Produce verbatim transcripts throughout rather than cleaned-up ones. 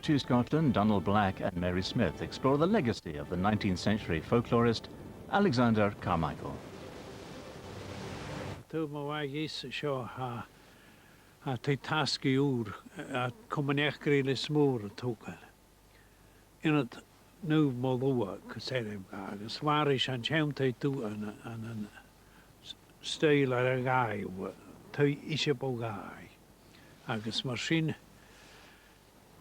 to Scotland, Donald Black and Mary Smith explore the legacy of the nineteenth century folklorist Alexander Carmichael. Taobh mo bhàthach-sa seo, tha, tha taigh-tasgaidh ùr, eh, Comann Eachdraidh Lios Mòr a' togail. Ionad naomh mo luchd, gus e, agus mhaireas an t-seann taigh dubh ann, ann an s-, stoidhle a' Ghàidheal, taigh Iseabail Dhàibhidh. Agus mar sin,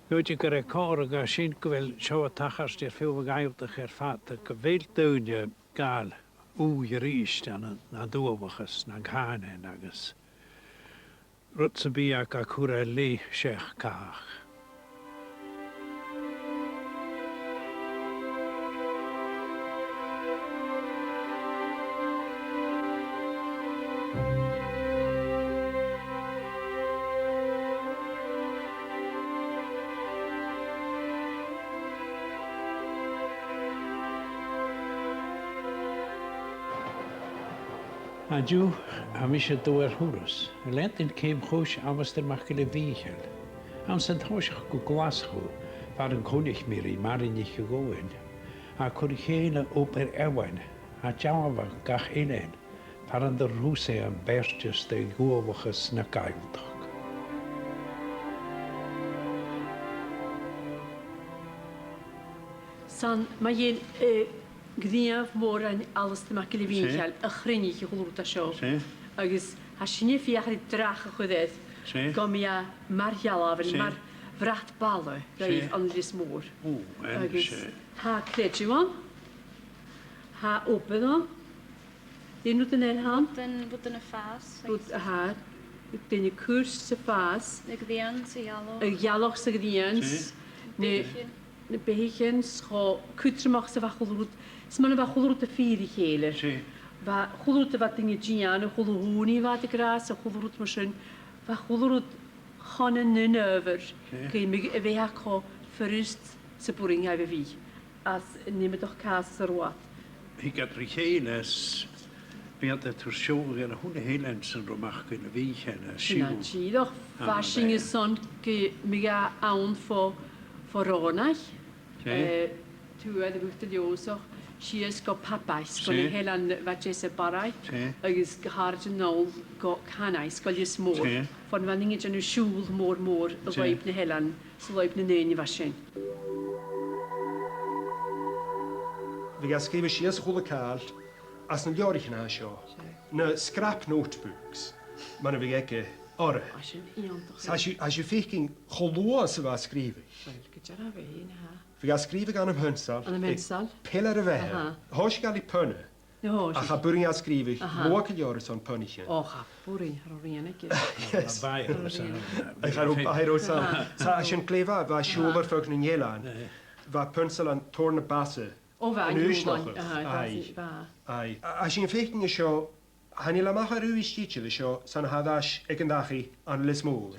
dh'fhaodte gur e còir a tha sin gu bheil seo a' tachairt air feadh na Gàidhealtachd air fad, gu bheil daoine a' gabhail ùidh a-rithist ann an, an uabhachas, nan cànan agus rud sam bith a tha a' cur air leth seach càch. An-diugh, tha mise a' dol air thuras, a' leantainn ceum-coise Alasdair MacGilleMhìcheil. Anns an toiseach gu Glaschu, far an coinnich mi ri Màiri NicDhòmhnaill, a' cur ri chèile obair ealain, a' dealbhadh gach eilean, far an do rùs e am beartas de dh'uabhachas na Gàidhealtachd. 'S ann mu dheidhinn, eh, gnìomh mòr an Alasdair MacGilleMhìcheil a chruinnich a h-uile rud a tha seo. Agus tha sinne a' feuchainn ri dreach a chur air, gum bi e mar dhealbhan, mar bhrat-balla, dhaibh ann an Lios Mòr. Agus tha creideamh ann, tha obair ann, dè an rud eile a th' ann? Rudan, rudan a' fàs. Rud, aha, rudan a' cur 's a' fàs. A' ghrian 's a' ghealach. A' ghealach 's a' ghrian. Na, na beathaichean, 's cho cudromach 's a bha a h-uile rud, 's mar a bha a h-uile rud a' fìor ri chèile. Bha a h-uile rud a bha daoine a' dèanamh, a h-uile h-ùrnaigh a bha iad ag ràdh, 's a h-uile rud mar sin, bha a h-uile rud chun an aon adhbhar, gum bi a bheathach cho furasta 's a b' urrainn dhaibh a bhith, anns an iomadach càs 's a' ruith. Thig iad ri chèile is bidh iad a' toirt seòladh air a h-uile h-eilean san robh MacGilleMhìcheil a' siubhal. Sin e dìreach. Bha sinn airson gum biodh e ann fo, fo Rònaigh, eh, tuath air a' Mhuilte Leòdhasach, sìos gu Pabaigh, gu na h-Eileanan a bha deas air Barraigh, agus gu h-àraid a-null gu Canaigh, gu Lios Mòr. Far na bha daoine a' dèanamh siubhal mòr mòr an lùib nan eilean, 's an lùib nan daoine a bha sin. Bhiodh e a' sgrìobhadh sìos a h-uile càil anns na leabhraichean a tha seo, na scrap notebooks, mar a bhiodh aige orra. Tha sin iongantach. Tha sibh, tha sibh a' faicinn cho luath 's a bha e a' sgrìobhadh. Uill, gu dearbh fhèin, aha. Bhiodh e a' sgrìobhadh ann am peansail. Ann am peansail. Peilear a' bheatha. Aha. Thòisich e le peanna. Ach cha b' urrainn dha sgrìobhadh luath gu leòr airson peannaichean. O, cha b' urrainn, cha robh rian aige. Yes. Cha robh biadh ro sàmhach. Cha robh biadh ro sàmhach. Tha sin glè mhath, bha e a' siubhal air feadh nan eilean. Bha peansailean tòrr na b' fhasa. O, bha, an uaisleachadh. Aye. Aye. Tha sinn a' faicinn an seo, chan eil e a-mach air ùidh stèidhichte an seo, 's ann a tha e aig an dachaigh ann an Lios Mòr.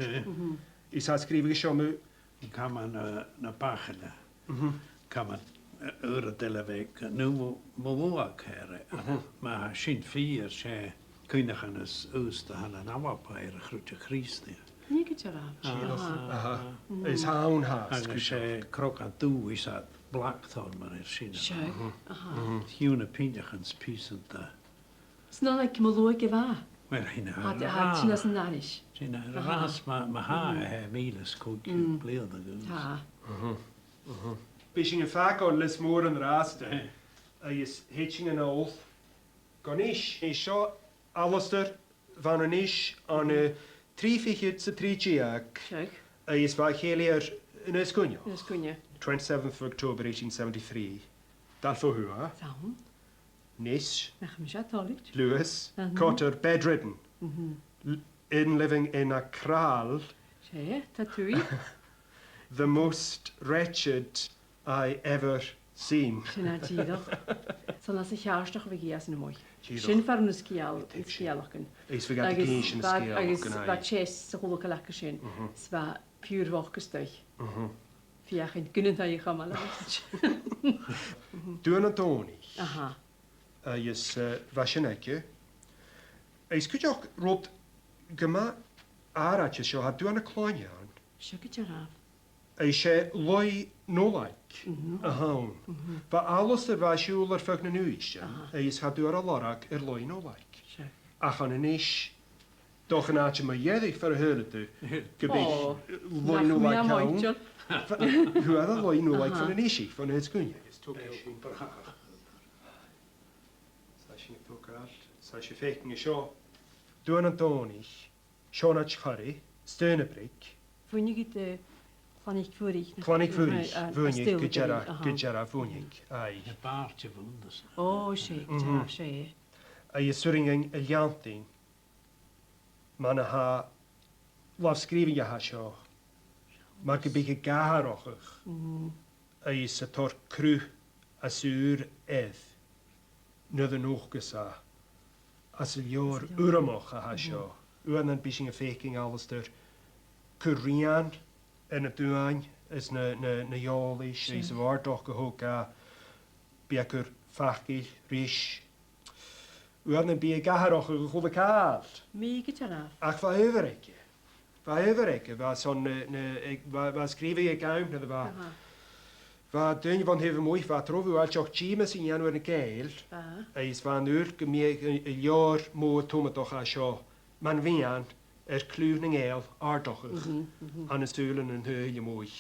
Is tha e a' sgrìobhadh an seo mu An Caman na, na Bachaille. Caman, eh, uair a dealbh aig, no mo, mo mhòr ceathrar, ma tha sin fìor, 's e cuimhneachan as aosta a th' ann an Alba air a' Chruit Chrìosdaidh. Nì gu dearbh. Aha. Is tha ann fhathast. Agus 's e crogan dubh is iad blackthorn mar a their sinn. Seadh. Aha. Fhiù na pinnsearan 's pìosan de 'S ann aig mo luaidh a bha. Uill, sin e. Tha, tha, sin as an aithris. Sin e, aha. Ras ma, ma tha, eh, mìle 's còig ceud bliadhna anuas. Tha. Bidh sinn a' fàgail Lios Mòr an-dràsta, agus thèid sinn a-null gu Nis. Is seo Alasdair, bha ann a Nis ann an, eh, trì fichead 's a trì deug, agus bha a chèilidh air Aonghas Coinneach. Aonghas Coinneach. Twenty-seventh of October eighteen seventy-three. Dà fhichead 's a h-aon. Nis. Nach eil mise toilichte. Lewis. Cotter, bedridden. L-, in living in a kraal. 'S e, tha tuigse. The most wretched I ever seen. Sin e dìreach. 'S ann às a' cheàirdeach a bhiodh e às an àm ud. Dìreach. Sin far an robh na sgeul-, na sgeulachdan. Is bhiodh e ag innse na sgeulachdan, aye. Agus bha teas 's a h-uile càil aca sin. 'S bha piuthar bhochd a-staigh. Feuchainn gun an taigh a chumail. Duan an Dòmhnaich. Aha. Agus, eh, bha sin aige. Is cuideachd rud gu math àraid an seo, tha Duan a' Chloinne ann. Seo gu dearbh. Agus 's e Laoidh Nollaig a th' ann. Bha Alasdair, bha e a' siubhal air feadh nan Uibhistean, agus cha d' fhuair e lorg air Laoidh Nollaig. Ach an-diugh, dòcha an àite mu dheireadh far a shaoileadh tu gum biodh Laoidh Nollaig ann. Fhuair e Laoidh Nollaig far an-diugh, far an-diugh. Is tog e sin. Tha sinn a' togail, tha sinn a' faicinn an seo. Duan an Dòmhnaich, Seònaid Choire, Staoin a' Bhric. Bhuineadh iad, eh, Clann 'ic Mhuirich, no Clann 'ic Mhuirich, eh, eh, bhuineadh, gu dearbh, gu dearbh bhuineadh, aye. Na bàird a bh' annta. Ò, 's e, 's e. Agus 's urrainn dhuinn a leantainn mar a tha làmh-sgrìobhainn a tha seo, mar gum biodh e ag atharrachadh agus a' toirt cruth às ùr air nuair a nochdas e, às an leabhar urramach a tha seo. Uaireannan bidh sinn a' faicinn Alasdair cur rian air na dùthchannan is na, na, na h-eòlais is a' bhàrdachd a thog e, bidh e a' cur facail ris. Uaireannan bidh e ag atharrachadh a h-uile càil. Ach bha adhbhar aige. Bha adhbhar aige, bha son na, na, bha, bha sgrìobhadh aig àm nuair a bha, bha daoine bhon taobh a-muigh, bha tro bhuailteachd dìmeas a' dèanamh air na Gàidheil, agus bha e an dùil gum biodh an, an leabhar mòr tomadach a tha seo mar mhiann air cliù nan Gàidheal àrdachadh ann an sùilean an t-saoghail a-muigh.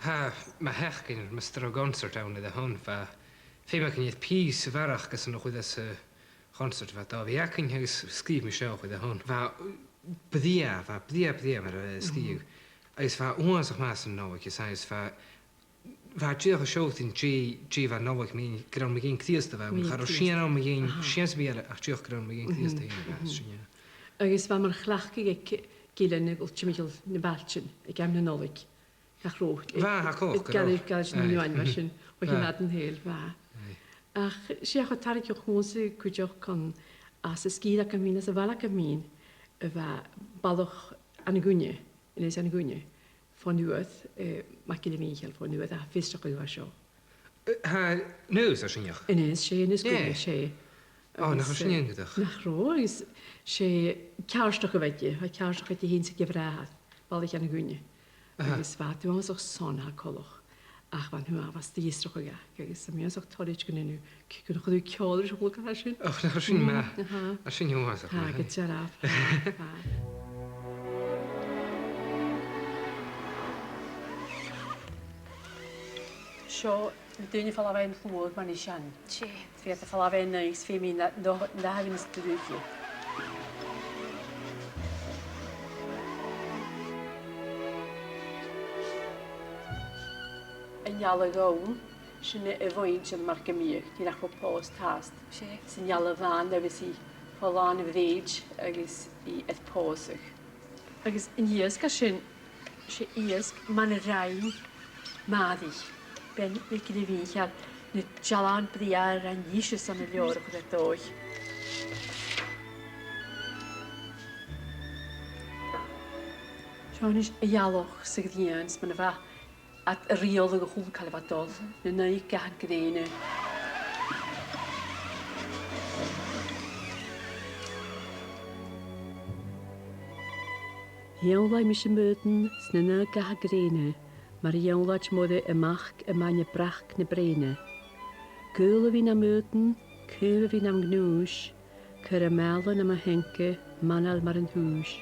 Tha, ma thachrainn, mus do rinn mi consairt ann an-dè, bha feum agam air pìos a bharrachd às an a chuir às a' chonsairt, bha dà bhliadhna agus sgrìobh mi seo a chuir ann. Bha brèagha, bha brèagha, brèagha mar a bha e a' sgrìobhadh. Agus bha e uabhasach math san Nollaig, is, agus bha, bha e dìreach a' sealltainn dè, dè bha Nollaig mu dheidhinn, gur ann mu dheidhinn Crìosd a bha e, cha robh sìon ann mu dheidhinn sìon sam bith eile, ach dìreach gur ann mu dheidhinn Crìosd a bha e, sin e. Agus bha e mar chleachdadh aig gillean a' dol timcheall nam bailtean aig àm na Nollaig. Gach rud. Bha, tha, còir, gu robh. Gabhail, gabhail sin an-diugh, mar sin, o chionn fhada an t-saoghail, bha. Aye. Ach 's e a tha tarraingeach dhòmhsa cuideachd, chun às an sgìre agam fhìn, às a' bhaile agam fhìn, a bha balach ann an Guiney, Innis ann an Guiney, fon uair, eh, MacGilleMhìcheil fon uair, a tha fiosrachadh air seo. Eh, tha Aonghas air sin, ach. Aonghas, 's e Aonghas Guinness, 's e. Ò, nach eil sin iongantach? Nach robh, agus 's e ceartachadh a bh' aige, tha ceartachadh aige fhèin 's aig a bhràthair, Balaich an Duine. Aha. Agus bha e uabhasach sona, tha coltach. Ach bha an t-uabhas de dh'fhiosrachadh aige, agus tha mi uabhasach toilichte gun dèan thu, gun do chuir thu ceòl ris a' chluiche sin. Och, nach eil sin math. Aha. Tha sin uabhasach math. Tha, gu dearbh. Tha, tha. Seo, na daoine a' falbh air an t-sluagh mar a nì sinn. Tì. Feuch iad a' falbh air an oidhche, feumaidh na, na, na tha a' bhith nas dlùithe. An eala dhonn, sin a' mhuinntir mar gum biodh, dè nach robh pòs fhathast. Tì. 'S an eala bhàn a bhios i fo làn a' bhrèid agus i air pòsadh. Agus an iasg a tha sin, 's e iasg mar a rinn Màiri, bean MhicGilleMhìcheil, na dealbhan brèagha a rinn ise airson an leabhar a chuir e dòigh. Seo a-nis an ealach 's a' ghrian, 's mar a bha iad a' riaghladh a h-uile càil a bha a' dol, na naoidheachan grèine. Dh'ionnlaid mise m' aodann sna naoidheachan grèine, mar a dh'ionnlaid Moire a mac am bainne breac na brèine. Gaol a bhith nam aodann, caomh a bhith nam ghnùis, caora màla nam theanga, m' anail mar an tùis.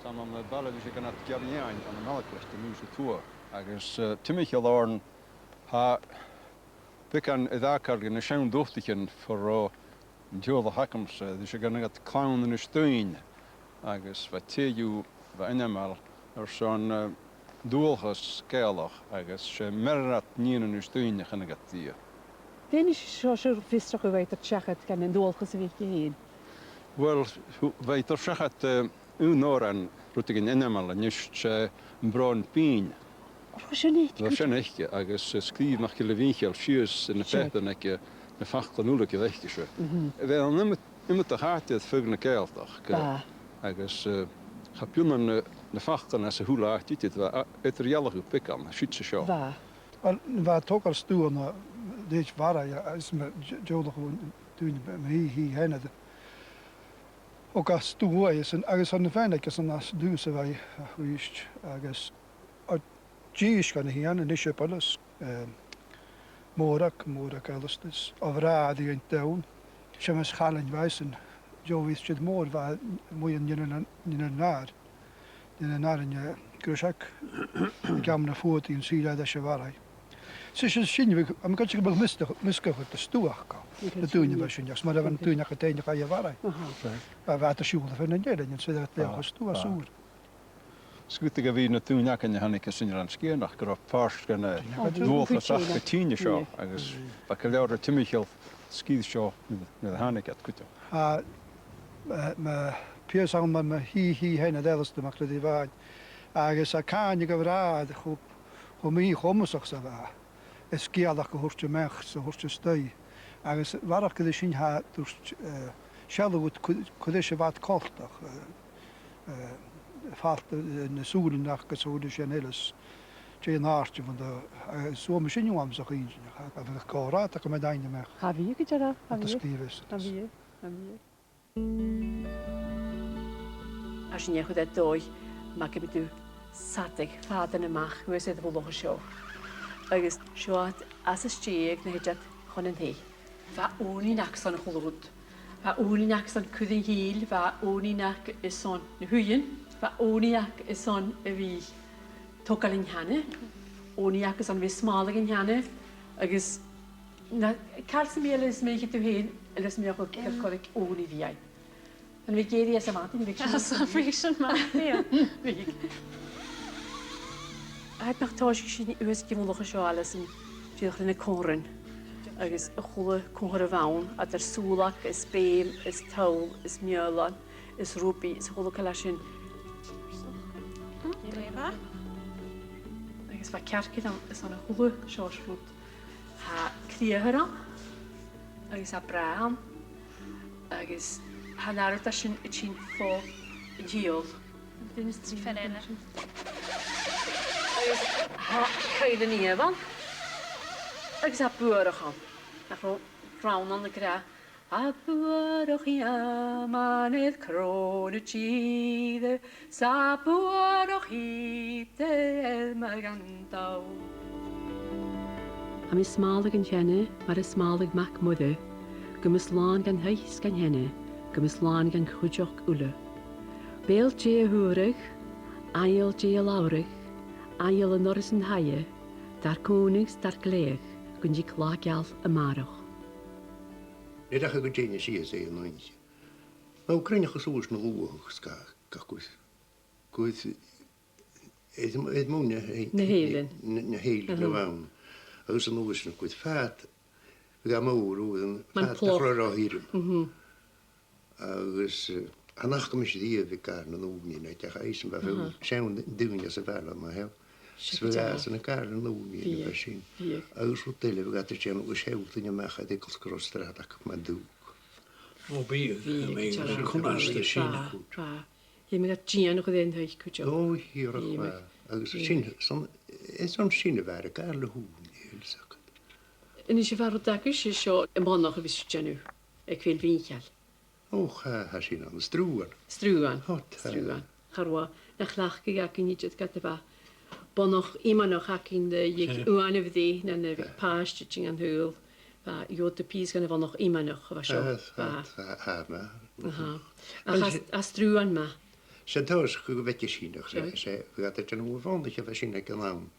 'S ann am baile a bhios e gun iad gearraidh ann an Alba, Uibhist a Tuath, agus, eh, timcheall oirnn tha beagan a dh'fhàg iad na seann dubhtaichean far an robh an teaghlach agamsa, eh, bhios e gun iad clann Innis Duinn, agus bha tè dhiubh a bha ainmeil airson, eh, dualchas Gàidhealach agus 's e Meararrad Nighean Innis Duinn a chanadh iad dhi. Dè an seòrsa fiosrachadh a bha iad a' toirt seachad dhan an dualchas a bh' aice fhèin? Uill, bha iad a' toirt seachad, eh, aon òran, rudeigin ainmeil a-nis, 's e Am Bròn Binn. Bha sin aice. Bha sin aice, agus, eh, sgrìobh MacGilleMhìcheil sìos anns na pàipearan aige na faclan uile a bh' aice-se. Mhm. Bha e an iomadh iomadach àite air feadh na Gàidhealtachd, eh, agus, eh, cha b' ionann na, na faclan anns a h-uile àite idir, bha, a, eadar-dhealachadh beag ann, siud 's an seo. Bha. Uill, bha e a' togail stuth ann an dèidh Bharraigh, agus mar, d-, deònach a bh' ann, daoine, mo shinn-, shinn-, fhèin, thug e stuth uaidh, agus an, agus an fheadhainn aige-san às an taobh sa bha e, a-rithist, agus o, dithis dhan a' Fhiann, an Iseabail is, eh, Mòrag, Mòrag Alasdair, o bhràthair Iain Donn, Seumas Chailein bha esan, deagh mhaighstir mòr, bha e a-muigh an Eilean, an Eilean Àir, an Eilean Àir, an, eh, Greiseag, aig àm na fuadaidh an saoghal eadar-dhealaichte a Bharraigh. 'S e sin, bha, am, gu dè, bha measg-, measgachadh de stuth aca, na daoine a bha sin, agus mar a bha na daoine aca a' tighinn a Bharraigh. Aha. Bha, bha iad a' siubhal far an eilein, is bha iad a' dèanamh stuth às ùr. 'S cinnteach gu bheil na daoine againn a thàinig às an Eilean Sgitheanach gu robh pàirt dhen, eh, dualchas aca a' tighinn an seo, agus bha gu leòr timcheall sgìre seo nuair, nuair a thàinig iad cuideachd. Tha, eh, mo phiuthar ann mar mo shinn-, shinn-, shinn-, Alasdair MacLeòid Bhàin, agus a' càineadh a bhràthair cho, cho mì-chomasach 's a bha e. Is Gàidhealach a thoirt a-mach 's a thoirt a-staigh. Agus a bharrachd air sin tha e a' toirt, eh, sealladh ud cò, cò ris a bha iad coltach, eh, eh, falt, eh, na sùilean aca agus a h-uile sìon eile, dè an àite a bh' ann, eh, is bha mise an uair sin uabhasach inntinneach, a bheil càil aca mu dheidhinn a-mach. Cha bhi, gu dearbh, cha bhi. Cha bhi, cha bhi. Às dèidh sin a chuir e dòigh, ma gheibh thu sadadh fada na mach, shuas air a' mhullach an seo. Agus seo iad às an t-sèithear nuair a thèid iad chun an taigh. Bha ùrnaigh aca airson a h-uile rud. Bha ùrnaigh aca airson cur an cìl, bha ùrnaigh aca airson na h-uighean, bha ùrnaigh aca airson a bhith a' togail an teine, ùrnaigh aca airson a bhith a' smàladh an teine, agus na, càil sam bith eile a smaoinicheadh tu fhèin, eile a smaoinicheadh tu, corra ùrnaigh a bh' ann. An robh e ag èirigh às a' mhadainn, bha sin math? Às a' mhadainn, bha. Bha. Tha e nach tòisich sinn shuas gu mullach an seo, Alison, dìreach le na comharran. Agus a h-uile comharra a bh' ann, eadar sùlag is beum is toll is meadhan is rubaidh is a h-uile càil a tha sin. Glè mhath. Agus bha cearcall ann airson a h-uile seòrsa rud. Tha criathar ann, agus tha bràth ann, agus tha an ath rud a tha sin a' tighinn fo dhìol, Duine is trì. Fear eile. Agus tha Caoilin Niamh ann. Agus tha buaireach ann. Nach robh rann ann ag ràdh, "A bhuaireach Iain, man air crò na tìre, 's a bhuaireach Ìde air mo ghann dall." Tha mi a' smàladh an teine, mar a smàladh mac Mhuire, gum bu slàn dhan taigh 's dhan teine, gum bu slàn dhan chuideachd uile. Beul Dè a shaoradh, aingeal Dè a labhradh, aingeal an doras an taighe, dar còmhnadh 's dar glèidheadh, gun tig latha geal a-màireach. Nì rachadh gu dèine sìos e an oidhche. Bha cruinneachadh suas na luathach 's ga, ga cur, cur, is, is mòine, eh, Na h-Èilean. Na, na h-Èilean a bh' ann. Agus an uair sin a' cur fad, bha e mòr, uair an Mar fad pluch. A chur ro thirim. Mhm. Agus, eh, chan fhaca mise riamh aig gàrradh nan ùrnaigh, no deach a-san, bha feadhainn, seann daoine às a' bhaile, ma-thà. Sin 's bha e deas. Às an gàrradh nan ùrnaigh, bha sin. Bhiodh. Agus rud eile, bha iad a' dèanamh, agus sheall duine a-mach air eagal sgrios an rathad aca mar dùil. Ò, bhiodh, bhiodh, I mean, bhiodh, chan eil cuimhne agam air sin. Bha, bha. Dh'fheumadh iad dèanamh gu dè an taigh cuideachd. Ò, dhìreach, bha. Agus sin, son, is ann sin a bha a' gàrradh nan ùrnaigh, a bheil fhios agad. A-nis, a bheil rud agaibhse seo a-màireach a bhios sibh a' dèanamh aig Fèill Mhìcheil? Ò, tha, tha sin ann, sruthan. Sruthan. Ò, tha. Sruthan. Cha robh, nach leig iad againn idir ged a bha bonnach iomanach againn de dh'fheuch uaine a bhith, nan a bhith pàiste dhan t-saoghal. Bha, gheibheadh tu pìos dhen a' bhonnach iomanach a bha seo. Tha, tha, tha, tha, ma. Aha. Ach as, as sruthan math. 'S e an toiseach gu bheil sin, ach 's e, 's e, bha iad a' dèanamh bhonnaich a bha sin aig an àm.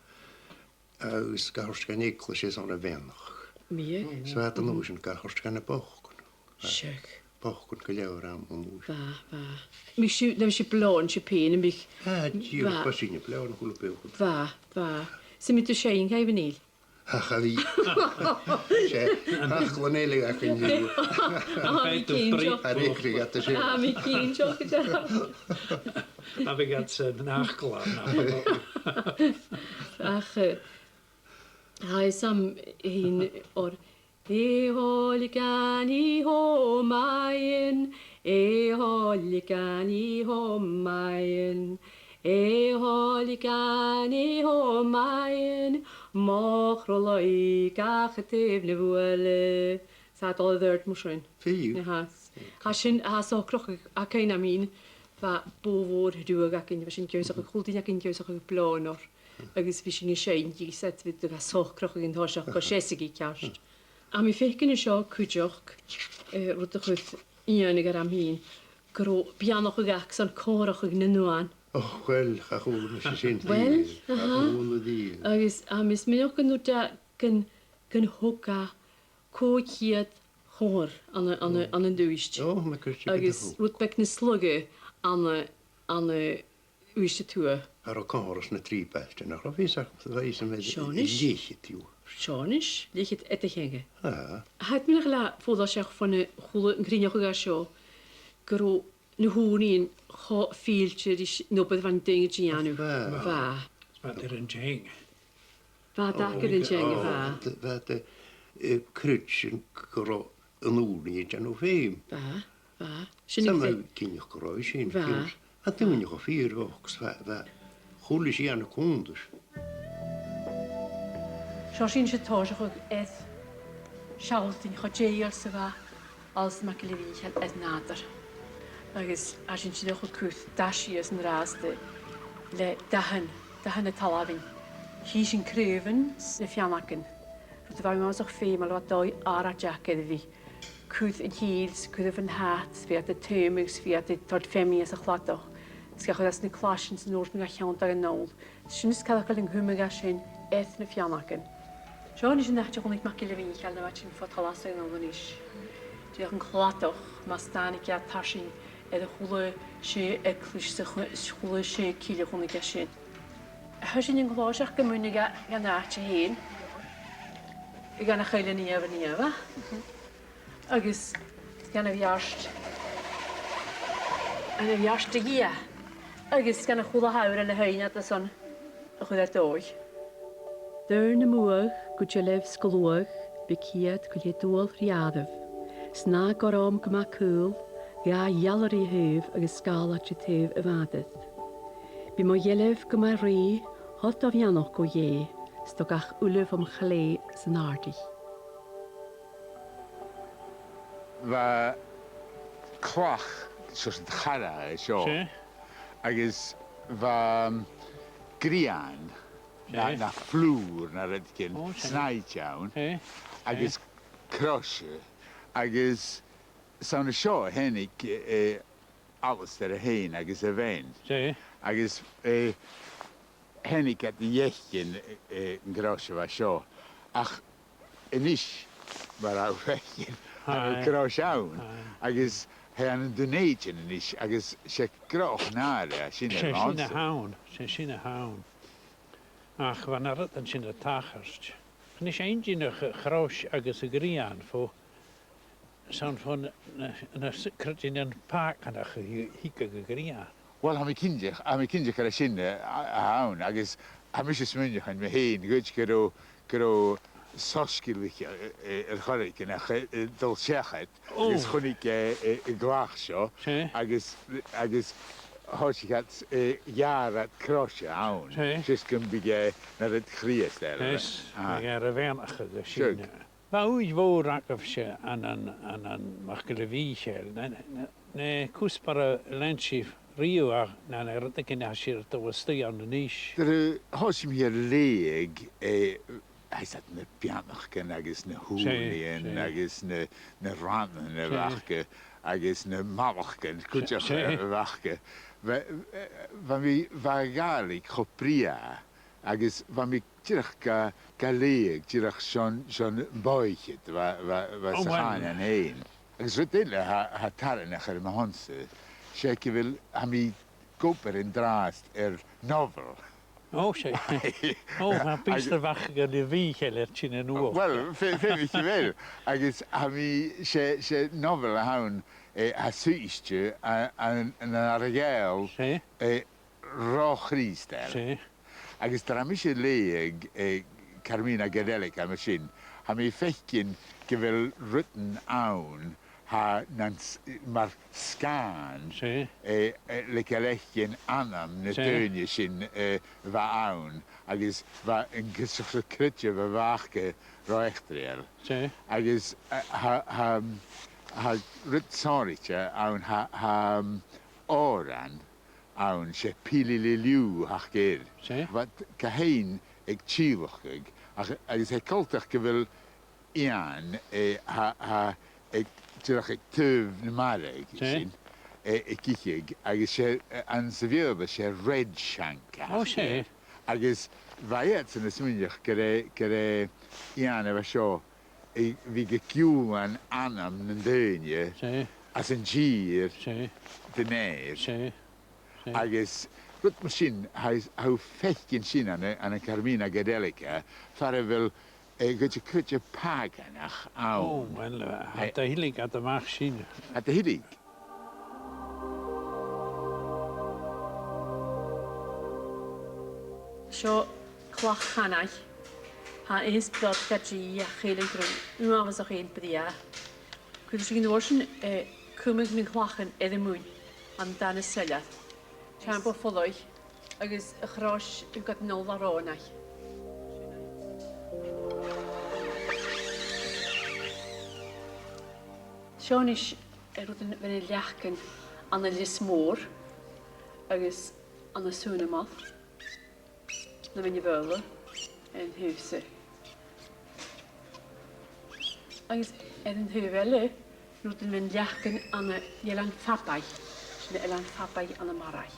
Agus ga thoirt dhan eaglais is ann a bheannachd. Bhiodh. 'S bha iad an uair sin ga thoirt dha na bochdan. Seadh. Bochdan gu leòr ann an uair sin. Bha, bha. Am biodh sibh, nam biodh sibh a' bleoghann sibh fhèin, am biodh? Ah, dìreach, bha. Bha sinn a' bleoghann a h-uile beathach. Bha, bha. 'S am biodh tu a' seinn, Caimhne Nèill? Ach, a bhiodh. 'S e, ach, clann eile againn a bhiodh. Ah, tha mi cinnteach. Tha mi cinnteach gu dearbh. A bhiodh iad san fhacal, na. Ach, eh, tha fhios agam fhìn oir, "A h-uile gàin a th' ann, a h-uile gàin a th' ann, a h-uile gàin a th' ann, mo chrodh-laoigh gach taobh na buaile." 'S a' dol air adhart mar sin. Fiù. Aha. Tha sin, tha socrachadh againn, I mean, bha bò mhòr ruadh againn, bha sinn ag ionnsachadh, a h-uile duine againn ag ionnsachadh bleoghann oirre. Agus bha sinn a' seinn dhi, 's bha e a' socrachadh an toiseach gu seasaidh ceart. Tha mi a' faicinn an seo cuideachd, eh, rud a chuir Iain orm fhìn, gun robh beannachadh aca son comharrachadh nan uan. Och, uill, cha chuala mise sin riamh. Uill, aha. Cha chuala riamh. Agus, a, tha mi a' smaoineachadh gun do, gun, gun tog e còig ceud comharra ann an, ann an, ann an Uibhist. Ò, ma chreideas tu. Agus rud beag nas lugha ann an, ann an Uibhist a Tuath. Cha robh comharra anns na trì bailtean, nach robh? Bha fhios agam, bha fhios agam air leth-cheud dhiubh. Seo a-nis, leth-cheud eadar-theanga. Ah. Tha mi nach eil fada seach bhon a chuala an cruinneachadh seo, gun robh na h-ùrnaighean cho fillte ris an obair a bha iad a' dèanamh. Bha. Bha. Bha iad air an teanga. Bha iad air an teanga, bha. Bha iad, eh, a' creidsinn gun robh an ùrnaigh a' dèanamh feum. Bha, bha. Sin an fheum. 'S ann a bha cinnteach gun robh sin. Bha. Bha daoine cho fìor bhochd 's bha, bha a h-uile sìon a' cunntadh. Seo sinn a' toiseachadh air sealltainn cho dèidheil 's a bha Alasdair MacGilleMhìcheil air nàdar. Agus tha sinn a' dol a chur dath sìos an-dràsta le dathan, dathan na talmhainn. Chì sinn craobhan 's na feannagan. Rud a bha uabhasach feumail, bha dòigh àraid aca air a bhith a' cur an cìl 's a' cur an fhad 's bhiodh iad a' taomadh 's bhiodh iad a' toirt feamainn às a' chladach. 'S ga chur às na claisean 's an uair sin ga thionndadh a-null. Sin as coireach gu leòr an cumadh a tha sin air na feannagan. Seo a-nis an t-àite a chunnaic MacGilleMhìcheil nuair a bha sinn fo thalamh san àm a-nis. Dìreach an cladach, mas tàinig e tarsainn air a h-uile sgìre eaglais 's a h-uile sgìre cille a chunnaic e sin. Thug sinn an clàrsaich gu muinntir dhan, dhan àite fhèin, dhan a' Chaoilinn Niamh, Niamh. Agus dhan a' bheairt, dhan a' bheairt a dhìth, agus dhan a h-uile h-àbhar a lean iad airson a chur air dòigh. Doirn a' Mhuaidh gu deilbh 's gu luath, bidh ceud gu leth-dual ri àireamh. 'S na gorm gu math caol, dha ghealraidh a thaobh agus sgàileadh taobh a' mhadair. Bidh mo dhealbh gu math rèidh, holt do bheannachd, o Dhè, 's do gach uile bhom chlèith san àirde. Bha clach, seòrsa de chara an seo. Seadh. Agus bha, um, grian, no, seadh, no flùr, no rudeigin, o, seadh, snaighte ann. Seadh. Agus, seadh, croise, agus 's ann an seo a thàinig, eh, Alasdair e fhèin agus a bhean. Seadh. Agus, eh, thàinig iad a dh'fhaicinn, eh, an crois a bha seo. Ach a-nis, mar a tha thu a' faicinn, tha an crois ann, agus tha e ann an Dùn Èideann a-nis, agus 's e gnothach nàire a tha sin air a bhith ann. 'S e sin a th' ann, 's e sin a th' ann. Ach bha na rudan sin a' tachairt. Chan e sin a' chrois agus a' ghrian fo 's ann fon, na, na, na cruitean pàganach a thig, thig a' ghrian. Uill, tha mi cinnteach, tha mi cinnteach gur e sin, eh, a, a th' ann, agus tha mise a' smaoineachadh mi fhèin, gu, gun robh, gun robh soisgeulaiche, eh, eh, air choreigin ach, eh, eh, dol seachad, o, agus chunnaic e, eh, an clach seo, seadh, agus, agus thòisich iad, eh, gheàrr iad crois ann. Seadh. 'S e 's gum biodh, eh, na rud Chrìosd air. Seadh, ah, bhiodh e air a bheannachadh sin. Seadh. Bha ùidh mhòr agaibhse ann an, ann an MacGilleMhìcheil, na, na, na cuspair a lean sibh riamh ach na, na rudeigin a tha sibh a' dol a-staigh ann a-nis. Nuair a thòisich mi air leughadh, eh, tha fhios agad, na beannachdan agus na h-ùrnaighean, seadh, agus na, na rannan a bh' aca, agus na mallachdan cuideachd a bh' aca. Bha, eh, bha mi, bha a' Ghàidhlig cho brèagha, agus bha mi dìreach ga, ga leughadh, dìreach son, son bòidhchead, bha, bha, bha sa chànan fhèin. Agus rud eile a tha, tha tarraingeach air mo shon-sa, 's e gu bheil, tha mi ag obair an-dràsta air nobhail. O, seadh. O, tha pìos de bhàta aig a' Mhìcheil air tighinn a-nuas. Uill, feumaidh gu bheil. Agus tha mi, 's e, 's e nobhail a th' ann, eh, a tha suidhichte a, a, ann an Earra-Ghàidheal, eh, ro Chrìosdail. Seadh. Agus nuair a tha mise a' leughadh, eh, Carmina Gadelica mar sin, tha mi a' faicinn gu bheil rudan ann, tha nan s-, mar sgàthan, eh, eh, le gu bheil e a' faicinn anam na daoine sin, eh, a bha ann, agus bha an cus-, creideamh a bh' aca ro eachdraidheil. Agus, eh, tha, tha, tha rud sònraichte ann, tha, tha, um, òran ann, 's e Pìlidh le Liù a th' aca air. Bha iad ga sheinn aig tìodhlacadh, ach, agus tha e coltach gu bheil Iain, eh, tha, tha, aig, dìreach aig taobh na mara aige sin, eh, ag ithe, agus 's e, eh, anns a' Bheurla, 's e redshank a th' aca air. Agus bha iadsan a' smaoineachadh gur e, gur e Iain a bha seo, a bhiodh a' giùlan anam nan daoine às an tìr dhan fheur. Agus rud mar sin, tha, tha thu a' faicinn sin ann an, ann an Carmina Gadelica, far a bheil, eh, cuid de chreideamh pàganach ann. O, uill, eh, cha do thilg iad a-mach sin. Cha do thilg. Seo clach Chanaigh. Tha e is beag ga dì ach chaill an grunn uabhasach fhèin brèagha. Cuiridh sinn an uair sin, eh, cumadh nan clachan air a muin ann an dàna soilleir. Teampall Pholaigh agus a' chrois a' gabhail an ola rònaich. Seo a-nis, eh, rudan a bha na leacan ann an Lios Mòr agus ann an Sùnamar. Na mine bheòla an taobh-sa. Agus air an taobh eile, rudan mun leacan ann an Eilean Phabaigh, na Eilean Phabaigh ann am Maraigh.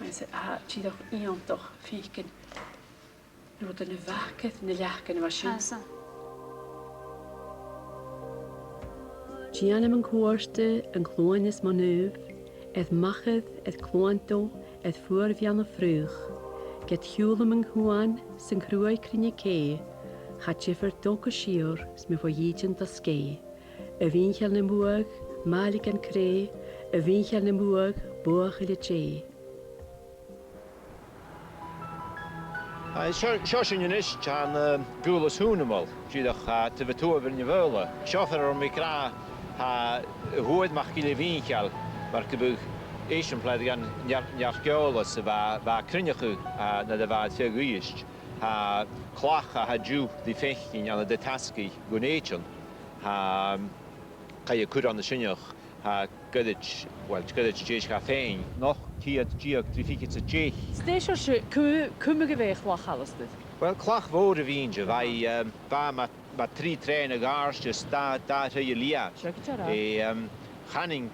Agus, ah, tha e dìreach iongantach faicinn. Rudan a bh' aca air na leacan a bha sin. Tha, 's ann. Dèanaim an cuairte, an cluain is mo naomh, air machair, air cluanto, air fuar-bheanna fraoich, ged shiubhlaim an cuan 's an cruaidh cruinne-cè, cha diofar dol gu sìor 's mi fo dhìdean do sgèith. A Mhìcheil nam buadh, màileagan crèidh, a Mhìcheil nam buadh, buachaille Dhè. Seo, seo sinn a-nis, tha an, eh, Gaol as Shùil a-muigh, dìreach, eh, taobh a tuath Bheinn na Faoghla. Seo far an robh mi ag ràdh, tha, eh, Thuathan MacGilleMhìcheil, mar gum biodh eisimpleir dhen near-, neach-eòlais a bha, bha a' cruinneachadh, eh, nuair a bha e feadh Uibhist. Tha clach a tha an-diugh ri faicinn ann an taigh-tasgaidh Dhùn Èideann. Tha, chaidh a chur ann an sin, tha goirid, well, goirid an dèidh sin fhèin, naoi ceud deug trì fichead 's a deich. 'S dè seòrsa, cò, cò mu dheidhinn a' chlach, Alasdair? Well, clach mhòr a bh' innte, bha i, um, bha mu, mu trì troighean a dh'àirde is dà, dà throigh a leud. Seo gu dearbh. Eh, um, chanainn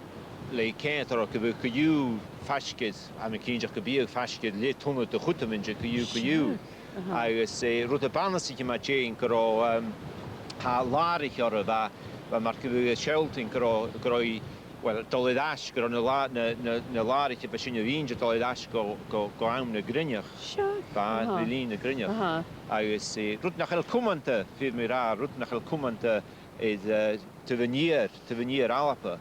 le ceangal gu bheil, co-dhiù, faisg air, tha mi cinnteach gum biodh faisg air leth tonna de chudaimean de co-dhiù, co-dhiù. Sure. Aha. Agus, eh, rud a b' annasaiche mu dheidhinn gun robh, um, tha làrach oirre, bha, bha mar gum biodh a' sealltainn gun robh, gun robh i, well, a' dol air ais, gun robh na là-, na, na, na làraichean a bha sin a bh' innte a' dol air ais gu, gu, gu àm na grinneach. Sure. Bha, aha, ri linn na grinneach. Aha. Agus, eh, rud nach eil cumanta, feumaidh mi ràdh, rud nach eil cumanta air, eh, taobh an iar, taobh an iar Alba,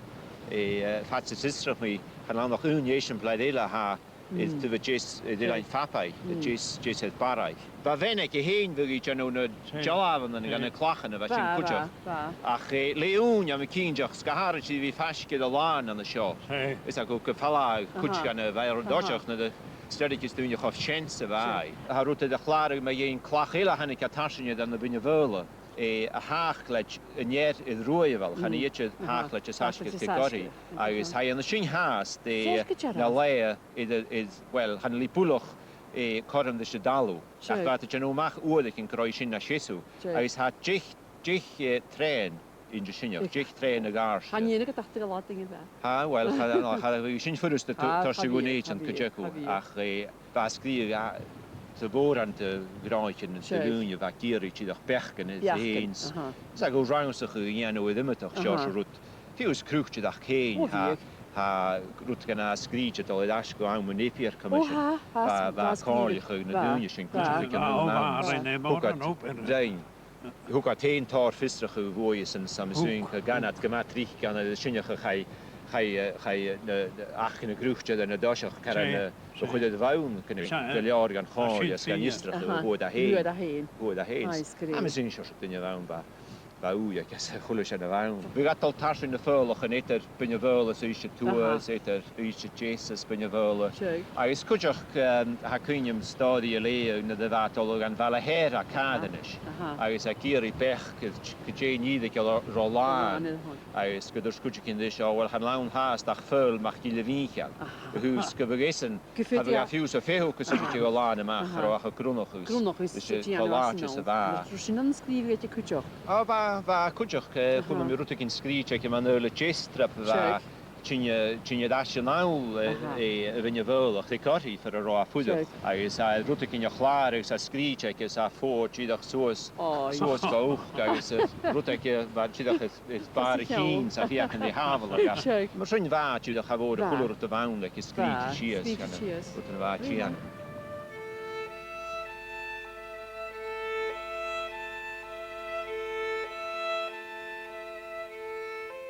eh, eh, fad 's as fhiosrach mi, chan ann ach aon eisimpleir eile a tha air, mm, taobh a deas, eh, air Eilean Phapaidh, air, mm, deas, deas air Barraigh. Bha bean aige fhèin, bha i a' dèanamh na, sin, dealbhan dhen na clachan a bha sin cuideachd. Bha, bha, bha. Ach, eh, le ùine, tha mi cinnteach, 's gu h-àraidh a bhith faisg air an làn an seo. Sin. Is e gu, gu falbh cuid, aha, dhen a' bheatha, aha, an toiseach, nuair a stèidhicheas daoine cho sean 's a bha, sin, i. Tha rud air a chlàradh mu dheidhinn clach eile a thàinig à tarsainn air na Beinn na Faoghla, eh, a thàinig leis an ear air Ruaidheabhal, chan, mm, eadar, aha, thàinig leis an, aha, taisgeir gu Goraidh. Aha. Agus tha i an sin fhathast, eh, na laighe air, air, air, well, chan eil i buileach, eh, cothrom ris an talamh. Sure. Ach bha iad a' dèanamh a-mach uaireigin gun robh i sin na seasamh. Sure. Agus tha deich, deich, eh, troighean innte sin, deich troighean a dh'àirde. Chan eil aon agad ach tè a lean daoine bha. Tha, well, cha, no, cha bhi sin furasta tu-, tha, turas a bha, Dhùn Èideann, cha bhi, cuideachd. Cha bhi. Ach, eh, bha sgrìobhadh, a, sa mhòr-chuid de ghnothaich de, sure, dhaoine a bha ag iarraidh dìreach beachdan air, beachdan, fhèin. Aha. 'S e gu rannsachadh a dhèanamh air iomadach, aha, seòrsa rud. Fiù 's croitearachd fhèin, o, tha, bhiodh, tha rud dhen a sgrìobhadh a' dol air ais gu àm an Napier Commission. O, tha, tha, bha, bha, bha, comhairleachadh na, bha, daoine sin, bha, cuideachd, bha, an, o, bha, an, rinn e mòran obair. Rinn. Thug e fhèin tòrr fiosrachaidh bhuaithe-san, 's tha mi a' smaoineachadh gun do dh'fhàg iad gu math tric ann an sin, chaidh, chaidh, eh, chaidh, eh, na, na, ach na croitearan an toiseach, car, sin, na, sin, bu chaomh leam gu, sin, gu leòr dhan chomhairle is dhan fhiosrachadh, aha, a fhuair e fhèin. Fhuair e fèin. Fhuair e fèin. Aye, 's greis. Tha mi a' smaoineachadh seòrsa duine a bh' ann, bha, bha ùidh aige sa chuile shin a bh' ann. Bhiodh iad a' dol tarsainn na faolachan eadar Beinn na Faoghla is Uibhist a Tuath, aha, is eadar Uibhist a Deas is Beinn na Faoghla. Sure. Agus cuideachd, ehm, tha cuimhne agam stòiridh a leughadh nuair a bha iad a' dol dhan Bhaile Shear à Càdanis. Aha. Agus ag iarraidh beachd air gu dè an ìre a bha ro làn. Ro làn, aha. Agus gun tuirt cuideigin ris, o, uill, chan ann fhathast ach Feòil MacGilleMhìcheil. Aha. A thuirt gu bheil esan, gu bheil, cha bhi e fiù 's a' feitheamh gus am bi e a' dol a-mach, aha, ro, ach a' ghrunnachaidh. Ghrunnachaidh is a' dèanamh, ro làidir 's a bha. An robh sin ann an sgrìobhadh aige cuideachd? O, bha, bha cuideachd, eh, aha, chunnaic mi rudeigin sgrìobhte aige mun Fhaoilleach Deas, 's e, bha, tha, tha e air ais an seo, eh, aha, eh, a' Bheinn na Faoghla, aig Corcaigh far an robh e a' fuireach. Sure. Agus, eh, rudeigin a chlàr agus a sgrìobhte aige, 's e a' fòrladh dìreach suas, o, suas gu uchd, agus, eh, rud aige, bha dìreach air, air bàrr a chinn, 's e a' feuchainn ri shàbhaladh. Sure. Mar sin bha, dìreach, cha mhòr a h-uile rud a bh' ann aige sgrìobhte sìos, sgrìobhte sìos, rud a bha a' tighinn.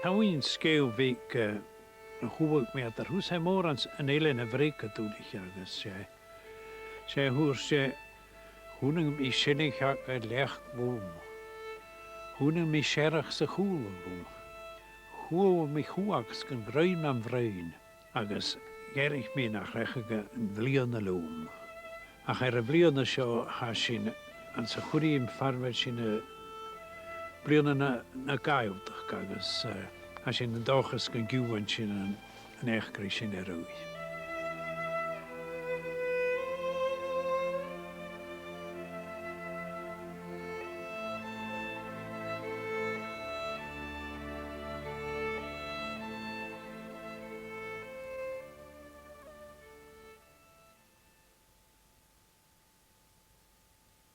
Tha mi a' smaoineachadh gu bheil, eh, a chuala mi eadar thusa, mòran 's an Eilean a' Bhreacain, dùilich, agus 's e, 's e thuirt e, chunnaic mi seilcheag air leac lom. Chunnaic mi searrach sa chùlaibh lom. Chuala mi chuach 's gun ghreim nam bhroinn, agus dh'fhairich mi nach rachadh an bhliadhna leam. Ach air a' bhliadhna seo, tha sinn anns a' chuirm far a bheil sinn, eh, bliadhna na, na Gàidhealtachd agus, eh, tha sinn an dòchas gun cuir sinn an, an eachdraidh sin air adhart.